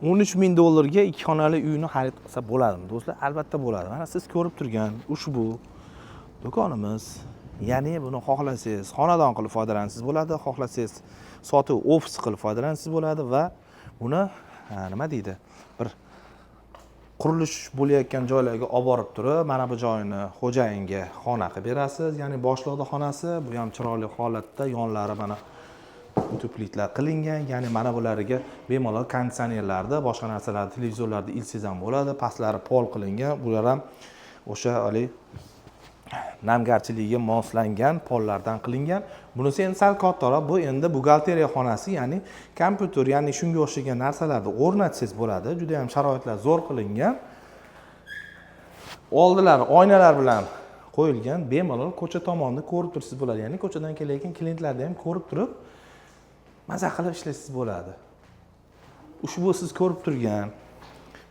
13 000 dollarga ikki xonali uyni xarid qilsa bo'ladimi, do'stlar? Albatta bo'ladi. Mana siz ko'rib turgan ushbu do'konimiz, ya'ni buni xohlasangiz, xonadon qilib foydalansangiz bo'ladi, xohlasangiz, sotuv ofis qilib foydalansangiz bo'ladi va buni nima deydi, bir qurilish bo'layotgan joylarga olib borib turib, mana bu joyini xo'jayinga xona qilib berasiz, ya'ni boshliqni xonasi. Bu ham chiroyli holatda, yonlari mana утеплить lar qilingan, ya'ni mana bulariga bemalol konditsionerlarni, boshqa narsalarni, televizorlarni ilsangiz ham bo'ladi. Pastlari pol qilingan, bular ham o'sha haligi namgarchiligiga moslangan pollardan qilingan. Bunisi endi sal kattaroq, bu endi buxgalteriya xonasi, ya'ni kompyuter, ya'ni shunga o'xshagan narsalarni o'rnatsangiz bo'ladi. Juda yam sharoitlar zo'r qilingan, oldilari oynalar bilan qo'yilgan, bemalol ko'cha tomonni ko'rib tursangiz bo'ladi, ya'ni ko'chadan kelayotgan klientlarni ham ko'rib turib, maza qilib ishlasangiz bo'ladi. Ushbu siz ko'rib turgan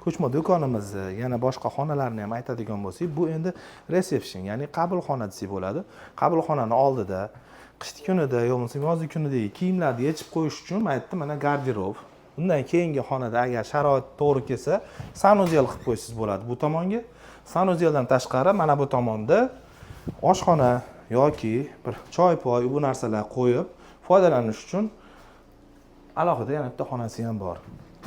ko'chma do'konimizni yana boshqa xonalarni ham aytadigan bo'lsak, bu endi reception, ya'ni qabulxona desak bo'ladi. Qabulxonani oldida qishni kunida yo bo'lmasam yozgi kunidagi kiyimlarni yechib qo'yish uchun mana yerda mana garderob. Undan keyingi xonada agar sharoit to'g'ri kelsa, санузел qilib qo'ysangiz bo'ladi bu tomonga. Санузел dan tashqari mana bu tomonda oshxona yoki bir choy poy bu narsalar qo'yib foydalanish uchun alohida yana bitta xonasi ham bor.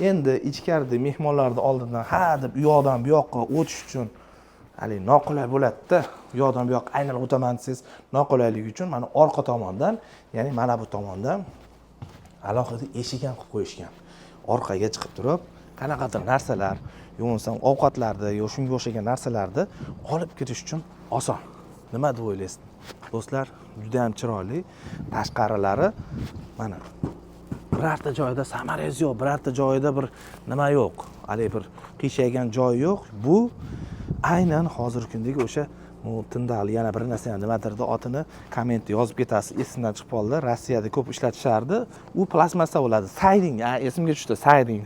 Endi ichkarida mehmonlarni oldidan ha deb u yoqdan bu yoqqa o'tish uchun haligi noqulay bo'ladida, u yoqdan bu yoqqa aylanib o'taman desangiz noqulayligi uchun mana orqa tomondan, ya'ni mana bu tomondan alohida eshik ham qilib qo'yishgan. Orqaga chiqib turib, qanaqadir narsalar yo bo'lmasam ovqatlarni yo shunga o'xshagan narsalarni olib kirish uchun oson. Nima deb o'ylaysiz, do'stlar? Juda ham chiroyli tashqarilari. Mana birorta joyida саморез yo'q, birorta joyida bir nima yo'q, haligi bir qiyshaygan joyi yo'q. Bu aynan hozirgi kundagi o'sha tindal, yana bir narsa ham nimadirdi otini, kommentda yozib ketasiz, esimdan chiqib qoldi. Rossiyada ko'p ishlatishardi, u plastmassa bo'ladi, сайдинг, ha, esimga tushdi, сайдинг.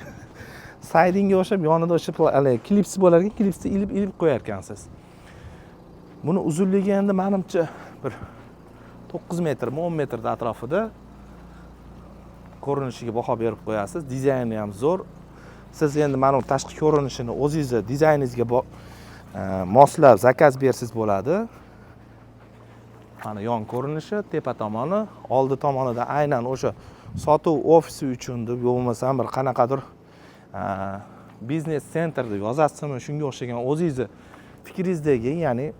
Сайдинг ga o'xshab yonida o'sha haligi klips bo'lar ekan, klipsni ilib ilib qo'yar ekansiz. Buni uzunligi endi manimcha bir 9 metrmi, 10 metrni atrofida. Ko'rinishiga baho berib qo'yasiz, dizayni ham zo'r. Siz endi mana bu tashqi ko'rinishini o'zingizni dizayningizga moslab заказ bersangiz bo'ladi. Mana yon ko'rinishi, tepa tomoni, oldi tomonida aynan o'sha sotuv ofisi uchun deb yo bo'lmasam bir qanaqadir бизнес центр deb yozasizmi, shunga o'xshagan o'zingizni fikringizdagi, ya'ni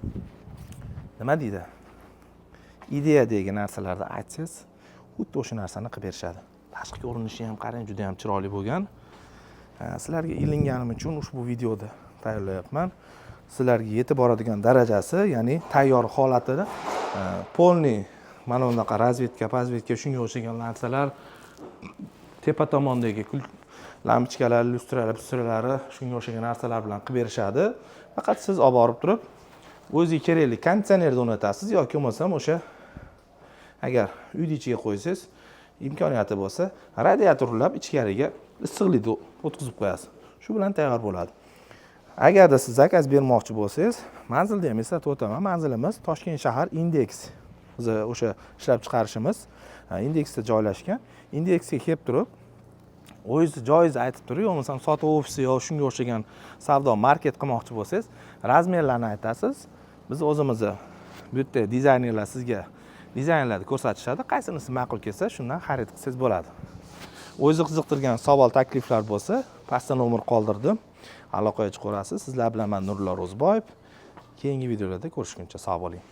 nima deydi, ideyadagi narsalarni aytsangiz, xuddi o'sha narsani qilib berishadi. Tashqi ko'rinishi ham qarang, juda ham chiroyli bo'lgan. Sizlarga ilinganim uchun ushbu videoda tayyorlayapman. Sizlarga yetib boradigan darajasi, ya'ni tayyor holatini, полный mana bunaqa разведка, разведка, shunga o'xshagan narsalar, tepa tomondagi lampochkalar, lyustralar, pustralari, shunga o'xshagan narsalar bilan qilib berishadi. Faqat siz olib borib turib, o'zingizga kerakli konditsionerni o'rnatasiz yoki bo'lmasam o'sha agar uyni ichiga qo'ysangiz, imkoniyati bo'lsa, radiator ulab, ichkariga issiqlikni o'tkazib qo'yasiz, shu bilan tayyor bo'ladi. Agarda siz заказ bermoqchi bo'lsangiz, manzilni ham eslatib o'taman. Manzilimiz Toshkent shahar, Indeks, biz o'sha ishlab chiqarishimiz Indeksda joylashgan. Indeksga kelib turib, o'zingizni joyingizni aytib turib, yo bo'lmasam sotuv ofisi yo shunga o'xshagan savdo market qilmoqchi bo'lsangiz, размер larni aytasiz. Biz o'zimizni bu yerda dizaynerlar sizga dizaynlarni ko'rsatishadi, qaysinisi ma'qul kelsa, shundan xarid qilsangiz bo'ladi. O'zingizni qiziqtirgan savol, takliflar bo'lsa, pastda nomer qoldirdim, aloqaga chiqaverasiz. Sizlar bilan man, Nurullo Ro'ziboyev. Keyingi videolarda ko'rishguncha sog' bo'ling.